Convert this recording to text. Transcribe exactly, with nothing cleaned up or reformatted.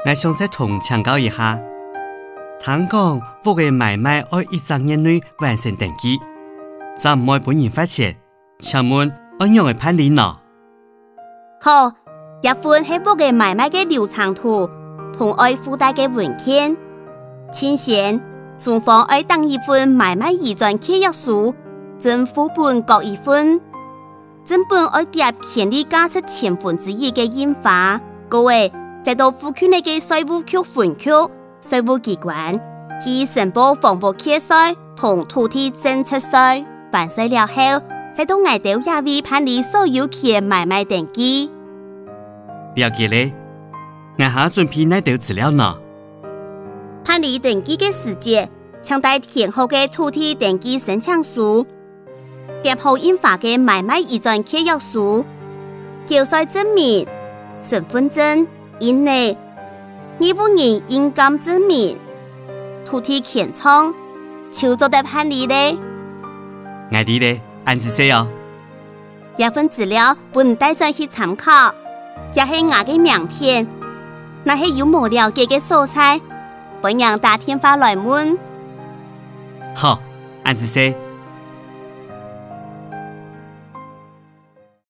𠊎想再同你請教一下。聽講屋仔買賣愛一隻月內完成登記，正毋會分人發現，請問愛仰仔辦理呢？好，這份係屋仔買賣个流程圖，同愛附帶个文件。請先，雙方愛訂一份買賣移轉契約書，正副本各一份。正本愛貼權利價值千分之一个印花，過仔再到附近个稅務局分局、稅務機關去申報房屋契稅同土地增值稅。辦稅了後，再到𠊎兜這位辦理所有權買賣登記。了解了，𠊎還愛準備哪兜資料呢？辦理登記个時節，請帶填好个土地登記申請書、貼好印花个買賣移轉契約書、繳稅證明、身份證、印仔、義務人印鑑證明、土地權狀，就做得辦理了。𠊎知了，恁仔細哦。這份資料分你帶轉去參考，這係𠊎个名片，若係有無了解个所在，歡迎打電話來問。好，恁仔細。